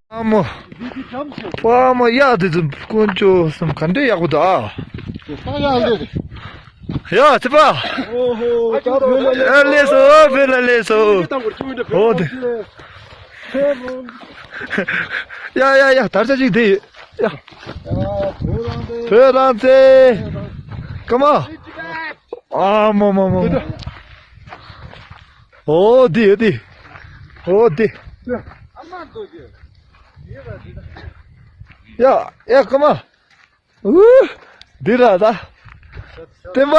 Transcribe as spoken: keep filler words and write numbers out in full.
ཨ་མོ། ཨ་མོ། ཡ། དེ་ཚོ་དཀོན་མཆོག་གསུམ་ག་འདྲ་ཡག་པོ་འདུག་ཨ། ཡ། ཚེ་པ། ཨོ་ཧོ། ད་བོད་ལ་ཨ། ལེགས་སོ། བོད་ལ་ལེགས་སོ། ཨོ་དེ། ཡ་ཡ་ཡ། དར་ཆ་གཅིག་དེ་ཡོད། ཡ། བོད་རང་བཙན། ཀ་མ། ཨ་མོ་མོ་མོ་མོ། ཨོ་དེ་ཡོད་དེ། ཨོ་དེ། ཡ་ཡ། ཀ་མ། ཨུ། འདི་ར་ད། བསྟན་པ།